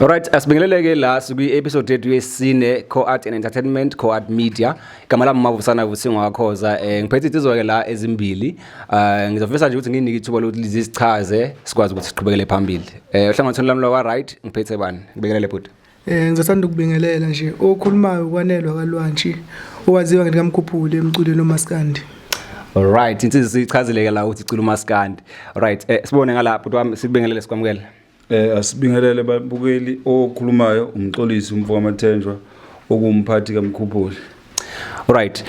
Alright, asibingeleleke la sikwi episode yethu yesine Co-Art and Entertainment, Co-Art Media. Igama lami Mavusana Vusingo wakhoza. Ngiphethe insizwa ke la ezimbili. Ngizofisa nje ukuthi nginike ithuba lokuthi lizichaze sikwazi ukuthi siqhubekele phambili. Uhlangothweni lami lwa right ngiphethe bani? Ngibingelele bhuti. Ngizothanda ukubingelela nje okhulumayo ukwanelwa kaLwantshi owaziwa ngelikamkhuphuli emculweni omaskandi. Alright, insizwa sichazile ke la ukuthi icula umaskandi. Alright, sibone ngala bhuti wami, sikubingelele sikwamukele. Asibingelele babukeli, okhulumayo umxolisi umfo kaMathenjwa okumphathi kaMkhuphuli. Alright.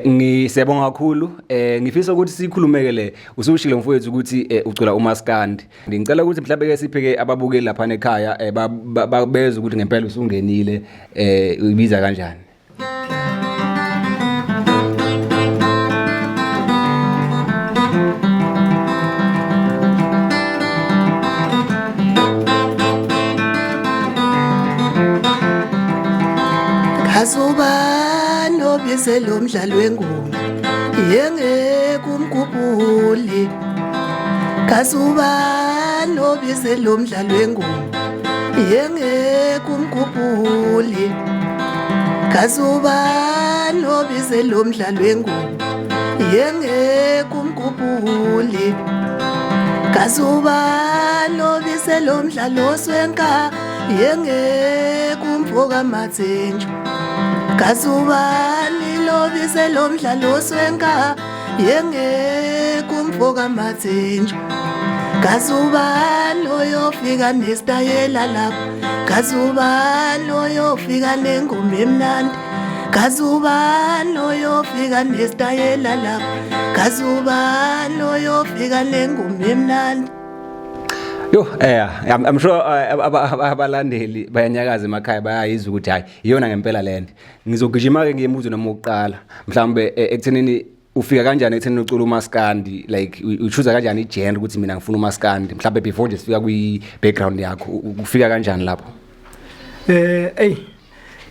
Ngisiyabonga kakhulu. Ngifisa ukuthi sikhulumeke le. Usushilo mfowethu ukuthi ucula umaskandi. Ngicela ukuthi mhlawumbe ke sipheke ababukeli lapha ekhaya bezwe ukuthi ngempela usungenile, uyibiza kanjani. Kazubani obize lo mdlalo wengoma yengeke umgubhuli, Kazubani obize lo mdlalo wengoma yengeke umgubhuli, Kazubani obize lo mdlalo wengoma yengeke umgubhuli, Kazubani obize lo mdlalo oswenka yengeke umfoka Mathenjwa, Kazubani lobise lo mdlalo oswenka yengeke umfoka Mathenjwa, Kazubani oyofika nesitayela lapho, Kazubani oyofika nengoma emnandi, Kazubani oyofika nesitayela lapho, Kazubani oyofika nengoma emnandi. Yo, I'm sure abalandeli bayanyakaza emakhaya, bayayizwa ukuthi hayi iyona ngempela lento. Ngizogijima ke ngiyembuzo noma ukuqala. Mhlawumbe ekuthenini ufika kanjani ekuthenini ucula umaskandi, like uchoose kanjani igenre ukuthi mina ngifuna umaskandi, mhlawumbe before nje sifika kwi background yakho, ufika kanjani lapho? Ey,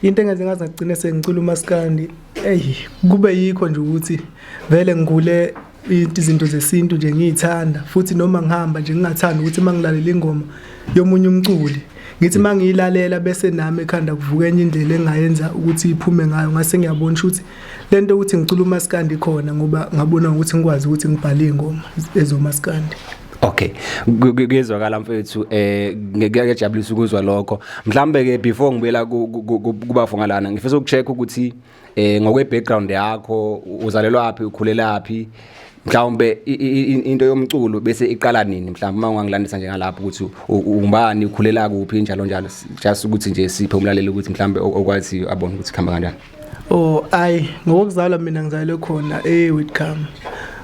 into engenze ngaze ngagcina sengicula umaskandi, ey, kube yikho nje ukuthi vele ngikule izinto zesintu nje ngiyithanda, futhi noma ngihamba nje ngingathanda ukuthi mangilalela ingoma yomunye umculi ngithi mangiyilalela bese nami ekhanda kuvuka enye indlela engayenza ukuthi iphume ngayo, ngase ngiyabona ukuthi lento ukuthi ngicula umaskandi khona ngoba ngabona ukuthi ngikwazi ukuthi ngibhale ingoma ezomaskandi. Okay, kuyezwakala mfethu, ngiyajabulisa ukuzwa lokho. Mhlambe ke before ngibuyela kubafo ngalana, ngifisa ukucheck ukuthi ngokwe background yakho uzalelwa phi, ukhulelaphi, mhlawumbe into yomculo bese iqala nini, mhlawumbe uma ungangilandisa nje ngalapho ukuthi ungubani, ukhulela kuphi, njalo njalo, just ukuthi nje siphe umlaleli ukuthi mhlawumbe okwazi abone ukuthi kuhamba kanjani. Oh, ayi, ngokuzalwa mina ngizalelwe khona eWitcombe,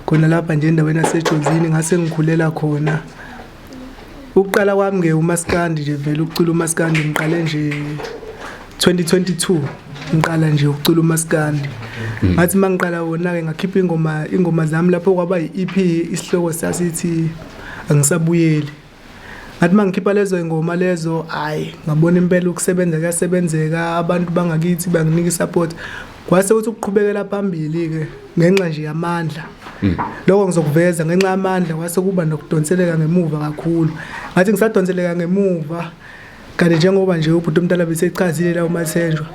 khona lapha nje endaweni yaseJozini, ngase ngikhulela khona. Ukuqala kwami ke umaskandi nje vele ukucula umaskandi ngiqale nje 2022, ngiqala nje ukucula umaskandi. Ngathi mangiqala wona ke ngakhipha ingoma zami lapho kwaba yi-EP, isihloko sasithi angisabuyeli. Ngathi mangikhipha lezo ingoma lezo, hayi ngabona impela ukusebenza kuyasebenzeka, abantu bangakithi banginika isupport. Kwase ukuthi ukuqhubekela phambili ke ngenxa nje yamandla. Lokho ngizokuveza ngenxa yamandla, kwase kuba nokudonseleka ngemuva kakhulu. Ngathi ngisadonseleka ngemuva kanti njengoba nje ubhuti omdala besechazile la uMathenjwa,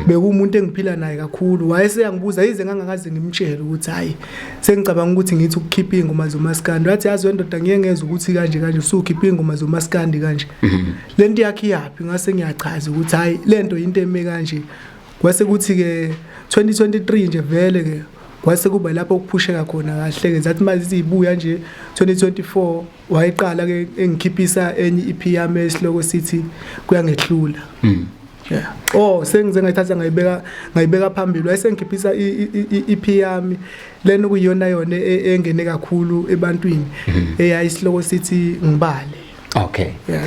bekuwumuntu engiphila naye kakhulu, wayeseyangibuza yize ngangakaze ngimtshele ukuthi hayi sengicabanga ukuthi ngithi ukukhipha ingoma zomaskandi. Wathi yazi wendoda ngiye ngezwe ukuthi kanje kanje usukhipha ingoma zomaskandi kanje, lento yakhe iyaphi? Ngase ngiyachaza ukuthi hayi lento into eme kanje. Kwase kuthi ke 2023 nje vele ke kwase kuba lapho ukuphusheka khona kahle ke, zathi manje sizibuya nje 2024 wayiqala ke engikhiphisa enye EP yami esihloko sithi kuyangehlula. Yeah. Oh, sengize ngayithatha ngayibeka phambili, wayesengikhiphisa i-EP yami lena kuyiyona yona engene kakhulu ebantwini, eyayisihloko sithi ngibale. Okay. Yeah.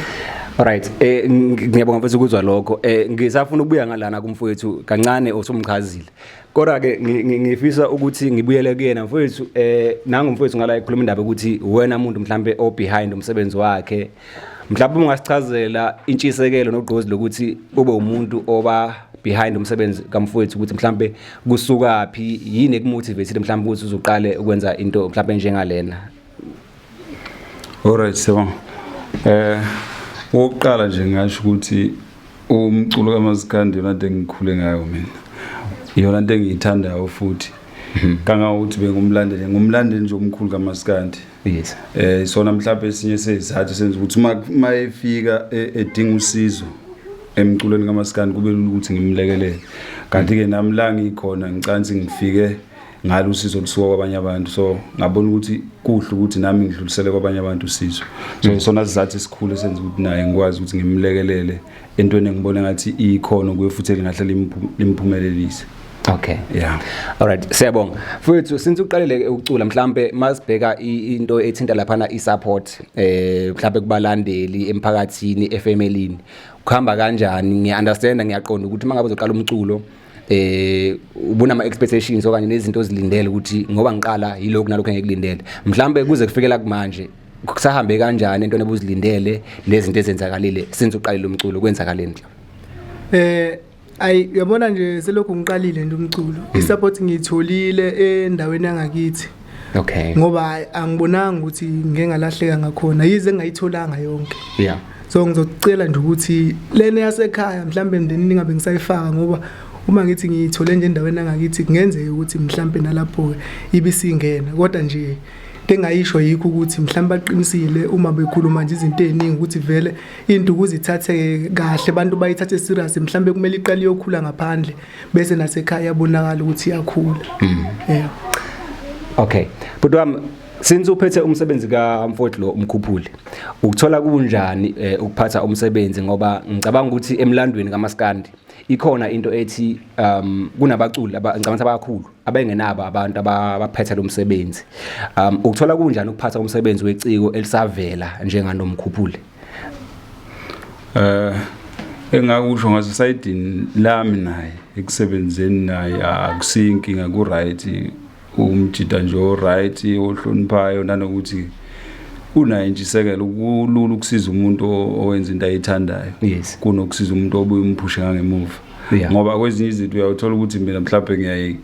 Alright, ngiyabonga mfethu ukuzwa lokho. Ngisafuna ukubuya ngalana kumfowethu kancane osumchazile. Kodwa ke ngifisa ukuthi ngibuyele kuyena mfowethu, nangu mfowethu ngala ekhuluma indaba ukuthi wena umuntu mhlambe o behind umsebenzi wakhe. Mhlawumbe ungasichazela intshisekelo nogqozi lokuthi ube umuntu oba behind umsebenzi kamfowethu, ukuthi mhlambe kusukaphi, yini ekumotivate mhlambe ukuthi uzoqale ukwenza into mhlambe njengalena. Alright, siyabonga. Okokuqala nje ngasho ukuthi umculo kaMaskandi yona nto engikhule ngayo mina. Iyona nto engiyithandayo futhi. Kangangokuthi bengumlandeli, ngumlandeli nje omkhulu kaMaskandi. Yes. Isona mhlawumbe esinye sezizathu senza ukuthi uma efika edinga usizo emculweni kaMaskandi kube lula ukuthi ngimlekelele. Kanti ke nami la ngikhona ngicansi ngifike ngalo usizo olusuka kwabanye abantu, so ngabona ukuthi kuhle ukuthi nami ngidlulisele kwabanye abantu usizo. So isona sizathu esikhulu esenza ukuthi naye ngikwazi ukuthi ngimlekelele entweni engibona ngathi ikhono kuye futhi elingahle limphumelelise. Okay. Yeah. Alright, siyabonga. Mfowethu, since uqalile ukucula, mhlambe masibheka into ethinta laphana i-support, mhlambe kubalandeli, emphakathini, efamilini. Kuhamba kanjani? Ngiya-understand, ngiyaqonda ukuthi mangabe uzoqala umculo ubuna ama expectations okanye nezinto ozilindele ukuthi ngoba ngiqala yilokhu nalokhu engikulindele. Mhlambe kuze kufikela kumanje kusahambe kanjani into ebuzilindele nezinto ezenzakalile since uqalile umculo, kwenzakaleni mhlawumbe? Ayi, uyabona nje, selokhu ngiqalile nje umculo, i-support ngiyitholile endaweni yangakithi. Ngoba hhayi, angibonanga ukuthi ngike ngalahleka ngakhona, yize ngingayitholanga yonke. So ngizocela nje ukuthi lena yasekhaya mhlambe emndenini ngabe ngisayifaka, ngoba uma ngithi ngiyithole nje endaweni yangakithi kungenzeka ukuthi mhlambe nalapho ibisingena. Kodwa nje into engayisho yikho ukuthi mhlambe baqinisile uma bekhuluma nje izinto eziningi ukuthi vele into ukuze ithathe kahle abantu bayithathe serious, mhlambe kumele iqale iyokhula ngaphandle bese nasekhaya yabonakala ukuthi iyakhula. Yeah. Okay. Bhuti wami, since uphethe umsebenzi kaMfowethu lo umkhuphuli, ukuthola kunjani ukuphatha umsebenzi? Ngoba ngicabanga ukuthi emlandweni kaMaskandi ikhona into ethi kunabaculi ngicabanga ukuthi abakhulu abengenabo abantu abaphethe lo msebenzi. Ukuthola kunjani ukuphatha umsebenzi weciko elisavela njenganomkhuphuli? Engakusho ngasesayidini lami naye ekusebenzeni naye akusinkinga, ku right, umjida nje o right, ohloniphayo, nanokuthi unayo intshisekelo. Kulula ukusiza umuntu owenza into ayithandayo kunokusiza umuntu obuye umphushe ngangemuva. Ngoba kwezinye izinto uyawuthola ukuthi mina mhlawumbe ngiyaye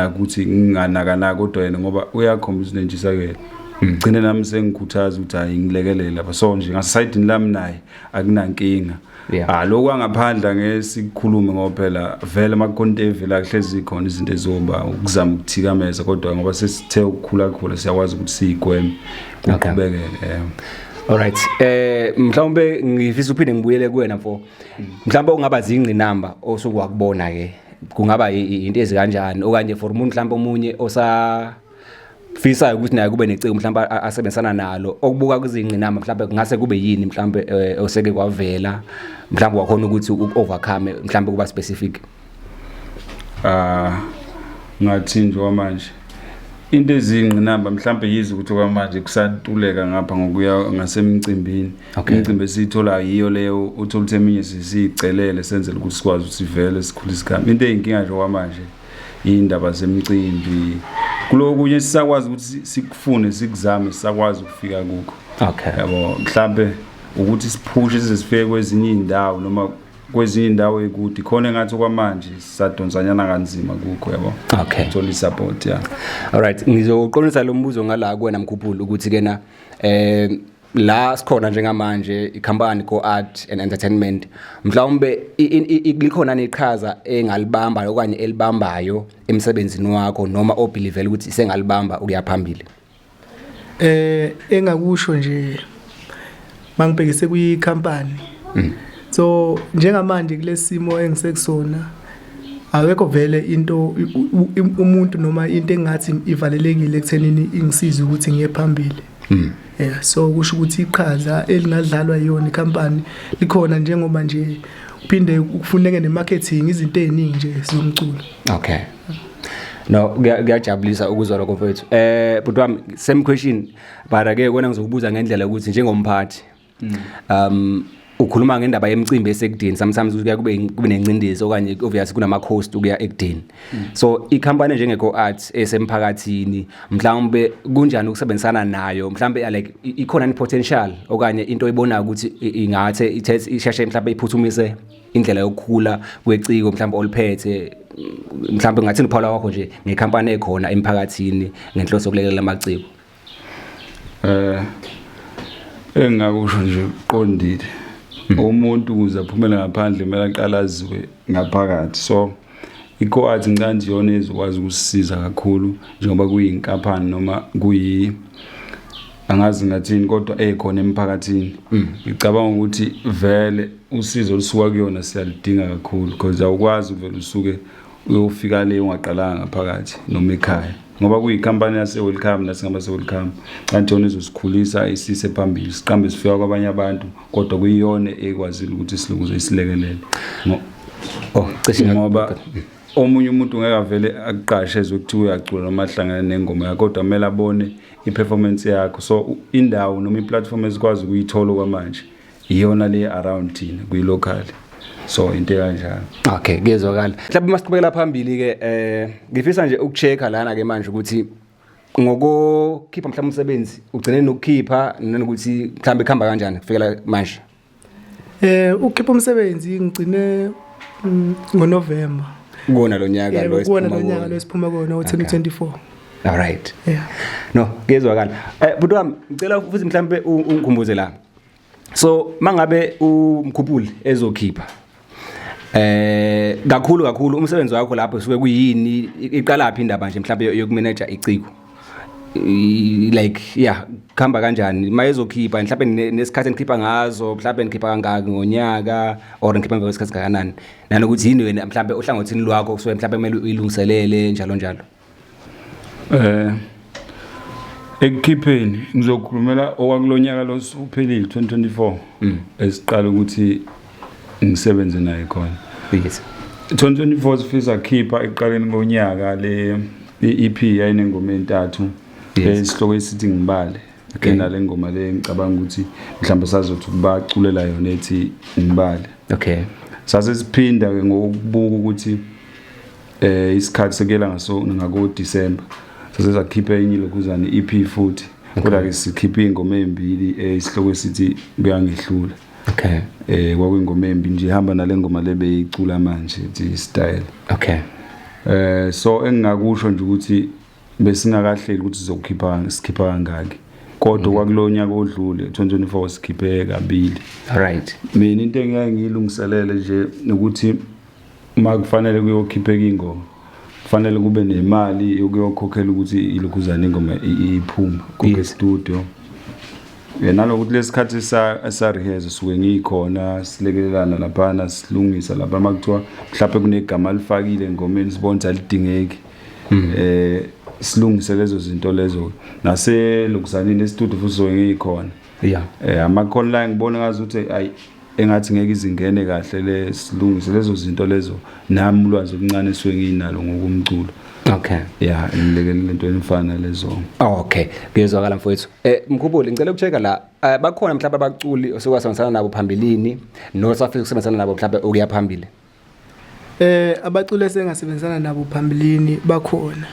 ukuthi nginganakana, kodwa yena ngoba uyakhombisa unentshisekelo, gcine nami sengikhuthaza ukuthi hayi, ngilekelele lapha. So nje ngasesayidini lami naye akunankinga. Ah, lokhu angaphandle angeke sikukhulume ngoba phela vele makukhona into evela kuhlezi khona izinto ezoba ukuzama ukuthikameza, kodwa ngoba sesithe ukukhula khula siyakwazi ukuthi siyigweme, kuqhubekele. Alright. Mhlawumbe ngifisa uphinde ngibuyele kuwena mfo. Mhlawumbe ungaba zingqinamba osuke wakubona ke. Kungaba into ezikanjani, okanye for umuntu mhlawumbe omunye osa fisayo ukuthi naye kube neciko mhlawumbe asebenzisana nalo, okubuka kuzingqinamba mhlawumbe kungase kube yini mhlawumbe oseke kwavela, mhlawumbe wakhona ukuthi u-overcome, mhlawumbe kuba specific? Ah, ngathi nje manje into ezingqinamba mhlawumbe yize ukuthi kwamanje kusantuleka ngapha ngokuya ngasemcimbini. Imicimbi esiyithola yiyo leyo uthola ukuthi eminye sisiyicelele senzele ukuthi sikwazi ukuthi sivele sikhulise igama. Into eyinkinga nje kwamanje indaba zemicimbi, kulokunye sisakwazi ukuthi sikufune, sikuzame, sisakwazi ukufika kukho. Yabo, mhlambe ukuthi siphushe size sifike kwezinye indawo noma kwezinye indawo ekude khona, engathi kwamanje sisadonsanyana kanzima kukho, yabo. Thola i-support, ya. Alright, ngizoqondisa lo mbuzo ngala kuwena Mkhuphuli ukuthi kena la sikhona njengamanje ikhampani Go Art and Entertainment, mhlawumbe likhona neqhaza engalibamba okanye elibambayo emsebenzini wakho noma obelievela ukuthi isengalibamba ukuya phambili? Engakusho nje mangibhekise kwi company, so njengamanje kulesimo engisekusona akekho vele into umuntu noma into engathi ivalelekile ekuthenini ingisize ukuthi ngiye phambili. Yeah, so kusho ukuthi iqhaza elingadlalwa yiyona ikhampani likhona, njengoba nje kuphinde kufuneke ne-marketing, izinto eziningi nje zomculo. Okay. No, kuyajabulisa ukuzwa lokho mfowethu. Bhuti wami, same question, but ke kona ngizokubuza ngendlela ukuthi njengomphathi ukhuluma ngendaba yemicimbi esekudeni, sometimes kuya kube nencindezi okanye obviously kunama cost ukuya ekudeni. So ikhampani njenge Go Arts esemphakathini, mhlawumbe kunjani ukusebenzisana nayo? Mhlawumbe like ikhona ni potential okanye into oyibonayo ukuthi ingathe ithethe isheshe mhlawumbe iphuthumise indlela yokukhula kweciko mhlawumbe oliphethe? Mhlawumbe ngathini uphawula wakho nje ngekhampani ekhona emphakathini ngenhloso yokulekelela amaciko? Engakusho nje uqondile. Umuntu ukuze aphumele ngaphandle kumele aqale aziwe ngaphakathi. So i-co-art ngicabanga iyona ezokwazi ukusisiza kakhulu, njengoba kuyinkampani noma kuyi, angazi ngathini, kodwa ekhona emphakathini. Ngicabanga ukuthi vele usizo olusuka kuyona siyaludinga kakhulu, because awukwazi uvele usuke uyofika le ungaqalanga ngaphakathi noma ekhaya, ngoba kuyikhampani yase-Welcome, nasingabase-Welcome, kanti yona izosikhulisa isise phambili, siqambe sifika kwabanye abantu, kodwa kuyiyona ekwazile ukuthi silokuze isilekelele. Oh, cishe Ngoba omunye umuntu ngeke avele akuqashe ezwe kuthiwa uyacula noma ahlangane nengoma yakho, kodwa kumele abone i-performance yakho. So indawo noma i-platform esikwazi ukuyithola kwamanje iyona le around thina kuyi-local, so into ekanjalo. Okay, kuyezwakala. Mhlawumbe masiqhubekela phambili ke, ngifisa nje ukuchecka lana ke manje ukuthi ngokukhipha mhlawumbe umsebenzi ugcine nokukhipha, nanokuthi mhlawumbe kuhamba kanjani kufikela manje. Ukukhipha umsebenzi ngigcine ngoNovember. Kuwona lo nyaka lo Kuwona esiphuma lo nyaka kuwona. lo esiphuma kuwona, u2024. All right. Yeah. No, kuyezwakala. Bhuti wami, ngicela futhi mhlawumbe ungikhumbuze la. So mangabe umkhuphuli ezokhipha kakhulu kakhulu umsebenzi wakho lapho suke kuyini, iqala phi indaba nje mhlawumbe yokumanage iciko? Like, yeah, kuhamba kanjani mayezokhipha, mhlawumbe nesikhathi enikhipha ngazo, mhlawumbe nikhipha kangaki ngonyaka or nikhipha emva kwesikhathi kangakanani, nanokuthi yini wena mhlawumbe ohlangothini lwakho kusuke mhlawumbe kumele uyilungiselele, njalo njalo? Ekukhipheni ngizokhulumela okwakulonyaka lo uphelile, 2024, esiqala ukuthi ngisebenze naye khona. 2024 sifisa khipha ekuqaleni konyaka le i-EP yayinengoma entathu, esihloko esithi Ngibale. Nale ngoma le ngicabanga ukuthi mhlawumbe sazothi kubaculela yona, ethi Ngibale. Sase siphinda ke ngokubuka ukuthi isikhathi sekuyela ngaso ngako December, sase sakhipha enye lokhuzana EP futhi, kodwa ke sikhipha ingoma ezimbili, isihloko esithi Kuyangihlula. Kwakuyingoma embi nje, ihamba nale ngoma le beyicula manje ethi Style. So engingakusho nje ukuthi besingakahleli ukuthi sizokhipha, sikhipha kangaki, kodwa kwakulo nyaka odlule 2024 sikhiphe kabili. All right. Mina into engeke ngiyilungiselele nje ukuthi uma kufanele kuyokhipheka ingoma, kufanele kube nemali yokuyokhokhela ukuthi ilokhuzana ingoma iphume khokhe studio. Nalokuthi lesikhathi sa rehearse suke ngikhona, silekelelana laphana, silungisa lapha makuthiwa mhlawumbe kunegama alifakile engomeni, sibona ukuthi alidingeki, silungise lezo zinto lezo. Naselokuzanini e-studio futhi suke ngikhona. Ama-call la ngibona ngazi ukuthi ayi, engathi ngeke izingene kahle le, silungise lezo zinto lezo. Nami ulwazi oluncane esuke nginalo ngokumculo, ya, ngilekelela into efana lezo. Okay, kuyezwakala mfowethu. Mkhuphuli, ngicela ukuchecka la. Bakhona mhlawumbe abaculi osukwasebenzisana nabo phambilini nosafisa ukusebenzisana nabo mhlawumbe okuya phambili? Abaculi esengasebenzisana nabo phambilini bakhona.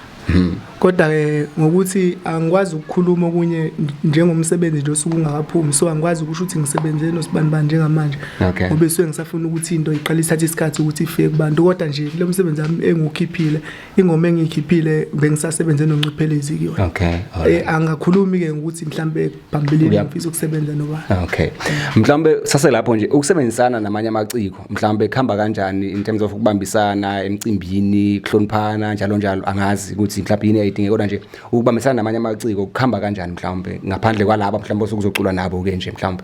Kodwa ke ngokuthi angikwazi ukukhuluma okunye njengomsebenzi nje osuke ungakaphumi, so angikwazi ukusho ukuthi ngisebenze nosibani bani njengamanje. Ngoba esuke ngisafuna ukuthi into iqale ithathe isikhathi ukuthi ifike kubantu, kodwa nje kulo msebenzi wami engiwukhiphile, ingoma engiyikhiphile, bengisasebenze noNciphelezi kuyona. Angakhulumi ke ngokuthi mhlambe phambilini ngifisa ukusebenza noba. Okay. Mhlawumbe saselapho nje, ukusebenzisana namanye amaciko, mhlawumbe kuhamba kanjani in terms of ukubambisana emcimbini, kuhloniphana, njalo njalo? Angazi ukuthi mhlawumbe yini ayidinge, kodwa nje ukubambisana namanye amaciko kuhamba kanjani mhlawumbe ngaphandle kwalaba mhlawumbe osukuzoculwa nabo ke nje mhlawumbe?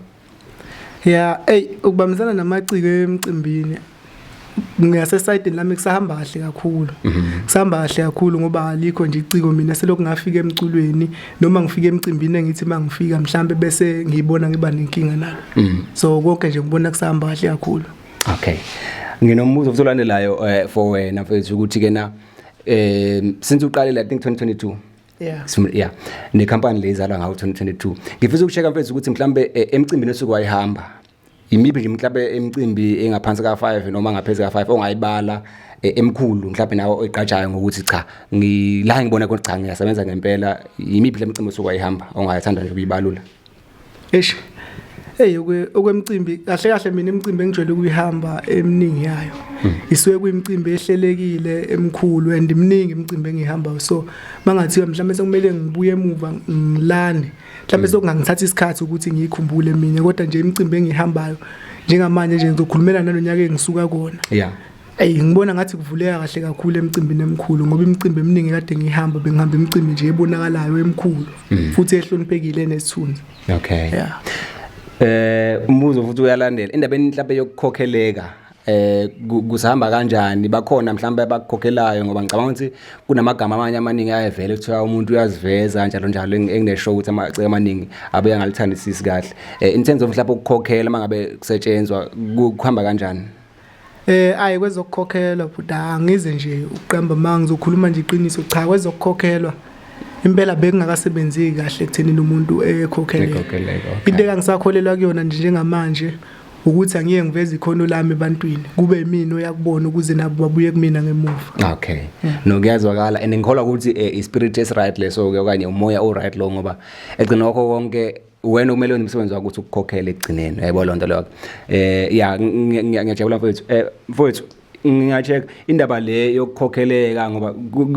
Yeah, ey, ukubambisana namaciko emcimbini ngasesayidini lami kusahamba kahle kakhulu. Kusahamba kahle kakhulu ngoba alikho nje iciko mina selokhu ngafika emculweni noma ngifika emcimbini engithi mangifika mhlambe bese ngiyibona ngiba nenkinga nalo. So konke nje ngibona kusahamba kahle kakhulu. Okay. Nginombuzo futhi olandelayo for wena mfethu, ukuthi ke na since uqalile, I think 2022, yeah, ne company le izalwa ngawo 2022, ngifisa ukuchecka mfethu ukuthi mhlambe emcimbini osuke wayihamba, imiphi nje mhlambe emicimbi engaphansi ka5 noma ngaphezulu ka5 ongayibala, emkhulu mhlambe nawe oyigqajayo ngokuthi cha, ngila ngibona ukuthi cha, ngiyasebenza ngempela? Yimiphi le micimbi osuke wayihamba ongayithanda nje ukuyibalula? Eish. Hey okwemicimbi kahle kahle mina imicimbi engijwayele ukuyihamba eminingi yayo isuke kuyimicimbi ehlelekile emkhulu and iminingi imicimbi engiyihambayo, so mangathiwa mhlawumbe sekumele ngibuye emuva ngilane mhlawumbe sokungangithatha isikhathi ukuthi ngiyikhumbule eminye, kodwa nje imicimbi engiyihambayo njengamanje nje ngizokhulumela nalonyaka engisuka kona. Ey, ngibona ngathi kuvuleka kahle kakhulu emcimbini emkhulu, ngoba imicimbi eminingi kade ngihamba bengihamba imicimbi nje ebonakalayo emkhulu futhi ehloniphekile enesithunzi. Okay. Yeah. Umbuzo futhi uyalandela indabeni mhlawumbe yokukhokheleka, kusahamba kanjani? Bakhona mhlawumbe abakukhokhelayo? Ngoba ngicabanga ukuthi kunamagama amanye amaningi ayevele kuthiwa umuntu uyaziveza njalo njalo, engineshow ukuthi amaciko amaningi abuye angalithandisisi kahle. In terms of mhlawumbe ukukhokhela mangabe kusetshenzwa, kuhamba kanjani? Ayi, kwezokukhokhelwa bhuti, angize nje ukuqamba manga, ngizokhuluma nje iqiniso. Cha, kwezokukhokhelwa impela bekungakasebenzi kahle ekuthenini umuntu ekhokheleke. Ekhokheleke, okay. Into engangisakholelwa kuyona nje njengamanje ukuthi angiye ngiveze ikhono lami ebantwini, kube yimina oyakubona ukuze nabo babuye kumina ngemuva. Okay, no, kuyazwakala and ngikholwa ukuthi i-spirit esi-right leso ke okanye umoya o-right lo, ngoba egcina kwakho konke wena kumele wenze umsebenzi wakho ukuthi ukukhokhele ekugcineni, uyayibona loo nto leyo. Ya, ngiyajabula mfowethu. Mfowethu, nginga-check indaba le yokukhokheleka, ngoba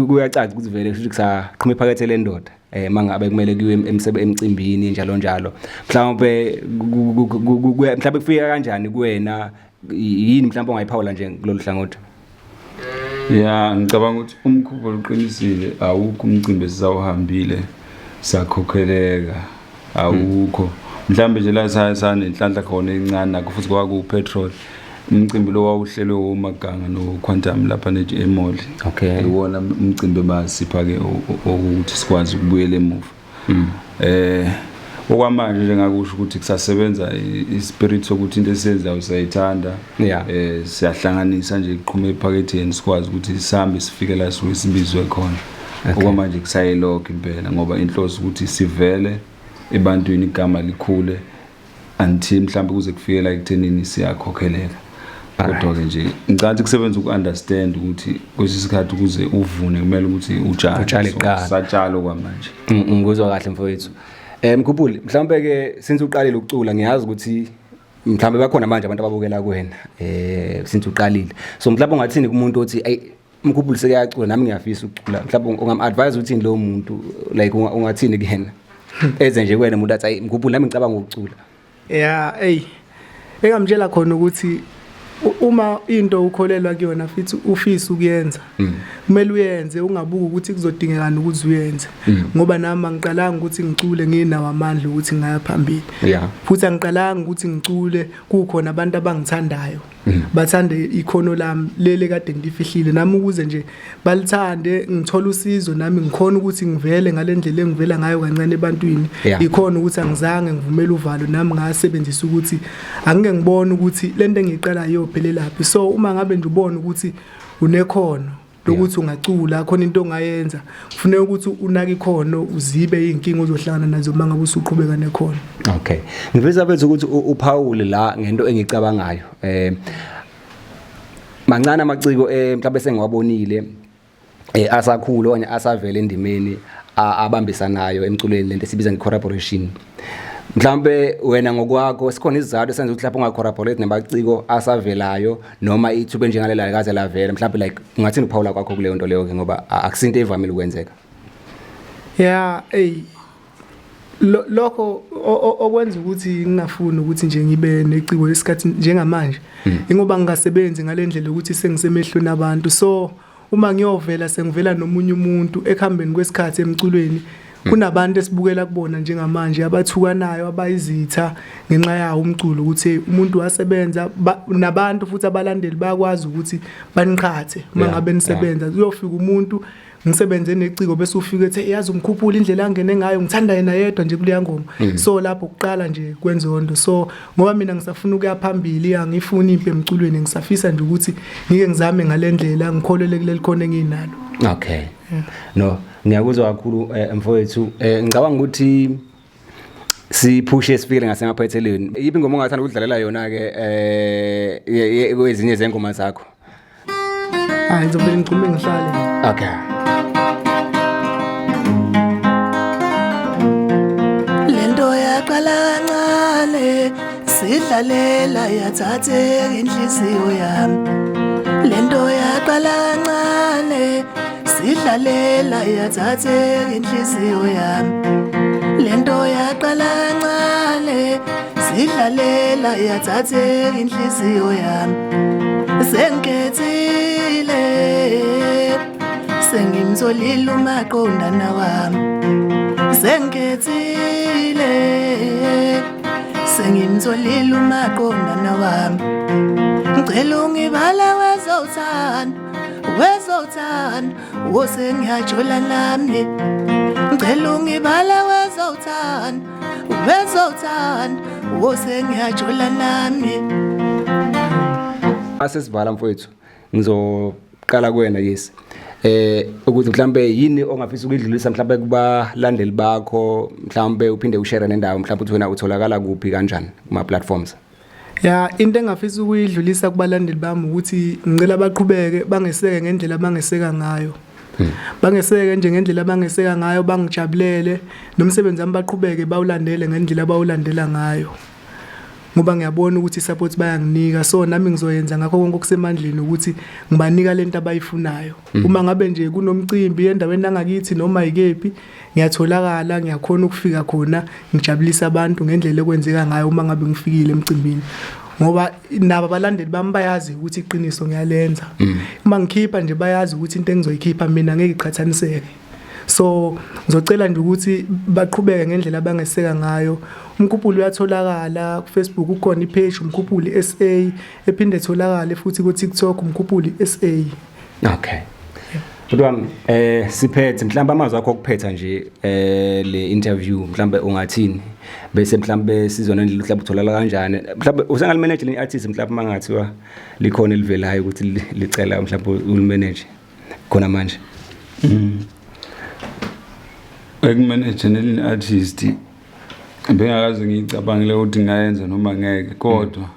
kuyacaca ukuthi vele kusho ukuthi kusaqhuma iphakethe lendoda mangabe kumele kuyiwe emcimbini njalo njalo. Mhlawumbe mhlawumbe kufika kanjani kuwena? Yini mhlawumbe ongayiphawula nje kulolu hlangothi? Ya, ngicabanga ukuthi umkhubo uqinisile, awukho umcimbi esisawuhambile sakhokheleka, awukho. Mhlawumbe nje la sanenhlanhla khona encane, nakho futhi kwakupetrol, umcimbi lo wawuhlelwe omaganga no-Quantum lapha e-mall. Iwona umcimbi basipha-ke ukuthi sikwazi ukubuyela emuva. Okwamanje njengakusho ukuthi kusasebenza ispirit sokuthi into esiyenzayo siyayithanda. Siyahlanganisa nje iqhuma ephaketheni, sikwazi ukuthi sihambe sifike la sisuke sibizwe khona. Okwamanje kusayilokho impela, ngoba inhloso ukuthi sivele ebantwini, igama likhule until mhlawumbe kuze kufike la ekuthenini siyakhokheleka. Kodwa-ke nje ngicabanga ukuthi kusebenza uku-understand ukuthi kwesinye isikhathi ukuze uvune kumele ukuthi utshale. Utshale So, kuqala. Satshalo kwamanje. Ngikuzwa kahle mfowethu. Mkhuphuli, mhlawumbe ke since uqalile ukucula, ngiyazi ukuthi mhlawumbe bakhona manje abantu ababukela kuwena since uqalile. So mhlawumbe ungathini kumuntu othi, "Ey, Mkhuphuli sekuyacula, nami ngiyafisa ukucula"? Mhlawumbe ungam-advise uthini lowo muntu? Like ungathini kuyena? Eze nje kuwena umuntu athi, "Ayi Mkhuphuli, nami ngicabanga ukucula." Ya, ey. Engamtshela khona ukuthi uma into ukholelwa kuyona futhi ufisa ukuyenza, kumele uyenze, ungabuki ukuthi kuzodingekani ukuthi uyenze. Ngoba nami angiqalanga ukuthi ngicule nginawo amandla ukuthi ngaya phambili. Futhi angiqalanga ukuthi ngicule kukhona abantu abangithandayo. Bathande ikhono lami lele kade ngilifihlile nami, ukuze nje balithande, ngithola usizo nami ngikhona ukuthi ngivele ngalendlela engivela ngayo kancane ebantwini. Ikhona ukuthi angizange ngivumele uvalo, nami ngasebenzisa ukuthi angike ngibone ukuthi lento engiyiqalayo iyophelelaphi. So uma ngabe nje ubona ukuthi unekhono lokuthi ungacula, khona into ongayenza, kufuneka ukuthi unake ikhono, uzibe izinkinga ozohlangana nazo uma ngabe usuqhubeka nekhono. Okay. Ngifisa bethu ukuthi uphawule la ngento engicabangayo. Mancane amaciko mhlawumbe sengiwabonile asakhula okanye asavela endimeni abambisanayo emculweni, lento esibiza nge-collaboration. Mhlawumbe wena ngokwakho sikhona isizathu esenza ukuthi lapho unga-collaborate nabaciko asavelayo, noma ithuba enjengalela kaze lavela mhlawumbe? Like ungathini uphawula kwakho kuleyo nto leyo ke, ngoba akusinto evamile ukwenzeka? Ya, ey, lokho okwenza ukuthi ngingafuni ukuthi nje ngibe neciko lesikhathi njengamanje, ingoba ngingasebenzi ngalendlela ukuthi sengisemehlweni abantu. So uma ngiyovela sengivela nomunye umuntu ekuhambeni kwesikhathi emculweni, kunabantu esibukela kubona njengamanje abathukanayo, abayizitha ngenxa yawo umculo, ukuthi umuntu wasebenza nabantu, futhi abalandeli bayakwazi ukuthi baniqhathe uma ngabe nisebenza. Kuyofika umuntu ngisebenze neciko, bese ufika ethi, "Yazi umkhuphula indlela angene ngayo, ngithanda yena yedwa nje kuleya ngoma." So lapho kuqala nje kwenzondo. So ngoba mina ngisafuna ukuya phambili, angifuni impi emculweni, ngisafisa nje ukuthi ngike ngizame ngalendlela, ngikholele kuleli khono enginalo. Okay. No, ngiyakuzwa kakhulu mfowethu. Ngicabanga ukuthi siphushe sifike ngasemaphethelweni. Yiphi ingoma ongathanda ukudlalela yona ke kwezinye zengoma zakho? Hayi, ngizovele ngigxume ngihlale. Okay. Lento yaqala kancane. Sidlalela yathatheka inhliziyo yami. Lento yaqala kancane, sidlalela yathatheka inhliziyo yami. Lento yaqala kancane, sidlalela yathatheka inhliziyo yami. Sengikhethile, sengimtholile umaqondana wami. Sengikhethile, sengimtholile umaqondana wami. Ngicela ungibala wezothando, wezothando, wosengiyajola nami. Ngicela ungibala wezothando, wezothando, wosengiyajola nami. Asesivala mfowethu, ngizoqala kuwena, yes, ukuthi mhlambe yini ongafisa ukuyidlulisa mhlambe kubalandeli bakho, mhlambe uphinde ushare nendawo, mhlambe uthi wena utholakala kuphi, kanjani kuma platforms? Ya, into engafisa ukuyidlulisa kubalandeli bami ukuthi ngicela baqhubeke bangeseke ngendlela abangeseka ngayo. Bangeseke nje ngendlela abangeseka ngayo, bangijabulele nomsebenzi wami, baqhubeke bawulandele ngendlela abawulandela ngayo. Ngoba ngiyabona ukuthi support bayanginika, so nami ngizoyenza ngakho konke okusemandleni ukuthi ngibanika lento abayifunayo. Uma ngabe nje kunomcimbi endaweni angakithi noma ikephi, ngiyatholakala, ngiyakhona ukufika khona, ngijabulisa abantu ngendlela ekwenzeka ngayo uma ngabe ngifikile emcimbini. Ngoba nabo abalandeli bami bayazi ukuthi iqiniso ngiyalenza. Uma ngikhipha nje, bayazi ukuthi into engizoyikhipha mina ngeke iqhathaniseke. So ngizocela nje ukuthi baqhubeke ngendlela abangeseka ngayo. Umkhuphuli uyatholakala ku Facebook, ukhona ipage Umkhuphuli SA, ephinde etholakale futhi ku TikTok, Umkhuphuli SA. Okay. Bhuti wami, siphethe, mhlawumbe amazwi akho okuphetha nje le interview, mhlawumbe ungathini, bese mhlawumbe sizona indlela mhlawumbe utholakala kanjani, mhlawumbe usengalimanage le artist, mhlawumbe mangathiwa likhona elivelayo ukuthi licela mhlawumbe ulimanage khona manje? Ekumanage elinye artist, bengakaze ngiyicabangile ukuthi ngingayenza noma ngeke, kodwa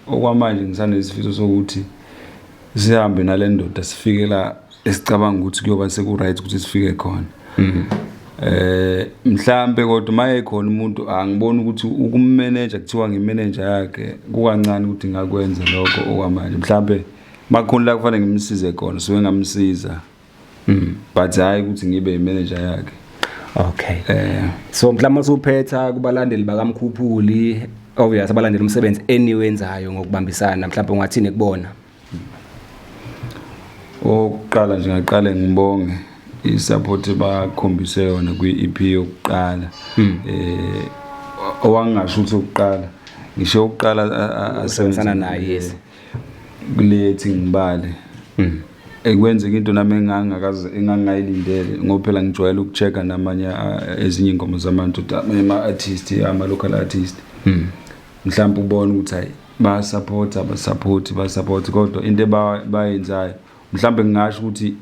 okwamanje ngisanesifiso sokuthi sihambe nale ndoda, sifike la esicabanga ukuthi kuyoba seku-right ukuthi sifike khona. Mhlambe kodwa maye khona umuntu, angiboni ukuthi ukumanager, kuthiwa ngimanager yakhe, kukancane ukuthi ngakwenza lokho okwamanje. Mhlambe makhona la kufanele ngimsize khona, suke ngamsiza, but hayi ukuthi ngibe imanager yakhe. Okay. So mhlawumbe usuphetha kubalandeli bakaMkhuphuli, obvious abalandeli umsebenzi eniwenzayo ngokubambisana, mhlawumbe ungathini kubona? Okokuqala nje, ngaqale ngibonge i-support bakhombise yona kwi-EP yokuqala. Owangasho ukuthi ukuqala, ngisho ukuqala Usebenzisana naye, yes. Kulethi ngibale ekwenzeka into nami engangakaze engangayilindele, ngoba phela ngijwayele ukuchecka namanye ezinye ingoma zabantu, ama-artist, ama-local artist, mhlawumbe ubone ukuthi hayi, bayasupport, abasupport, basupport, kodwa into bayenzayo, mhlawumbe ngingasho ukuthi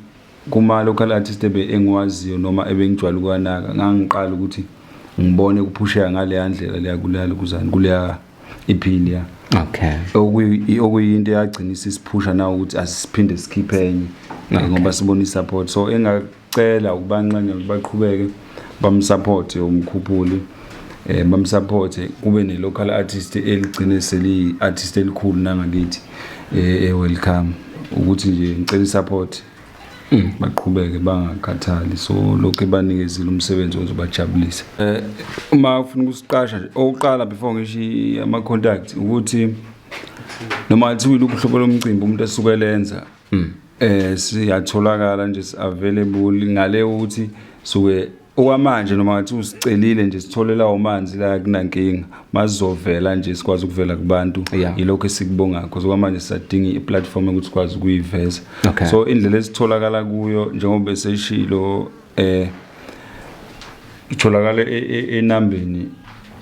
kuma-local artist ebe engiwaziyo noma ebengijwayele ukuwanaka, ngangiqala ukuthi ngibone kuphusheka ngaleya ndlela leya kuleya lokuzana kuleya EP leya, okuyinto eyagcina isisiphusha na ukuthi asiphinde sikhiphe enye, ngoba sibona i-support. So engacela ukubancenga ukuthi baqhubeke bamsupport umkhuphuli, bamsupport, kube ne-local artist eligcine seliyi-artist elikhulu nangakithi e-welcome. Ukuthi nje ngicela i-support, baqhubeke bangakhathali, so lokhu ebanikezile umsebenzi ozobajabulisa. Uma ufuna ukusiqasha nje, okokuqala before ngisho ama-contact, ukuthi noma kuthiwa iluphi uhlobo lomcimbi umuntu esuke lenza, siyatholakala nje, available ngale ukuthi suke okwamanje noma ngathi usicelile nje, sitholela umanzi la, kunankinga, mazovela nje sikwazi ukuvela kubantu. Yilokho esikubongayo, because okwamanje sisadinga i-platform ukuthi sikwazi ukuyiveza. So indlela esitholakala kuyo, njengoba eseshilo, itholakala enambeni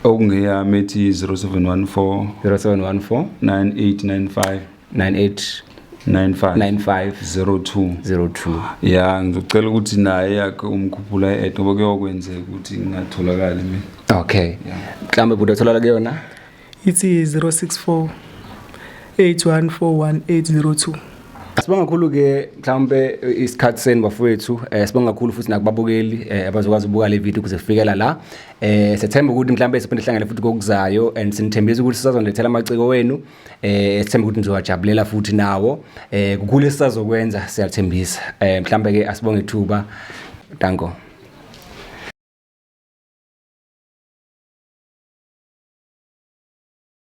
okungeyami ethi 0714 0714 9895 98 95 95 02. 02. Ya, ngizocela ukuthi naye yakhe umkhuphula e-add, ngoba kuyokwenzeka ukuthi ngingatholakali mina. Okay, mhlawumbe buda utholakala kuyona? Ithi 064 8141802. Sibonga kakhulu ke mhlawumbe isikhathi senu bafowethu, sibonga kakhulu futhi nakubabukeli abazokwazi ukubuka le video kuze kufikela la. Sethemba ukuthi mhlawumbe siphinde sihlangane futhi kokuzayo and sinithembisa ukuthi sisazonilethela amaciko wenu, sithemba ukuthi nizowajabulela futhi nawo. Kukhulu esisazokwenza, siyathembisa. Mhlawumbe ke asibonge ithuba. Danko.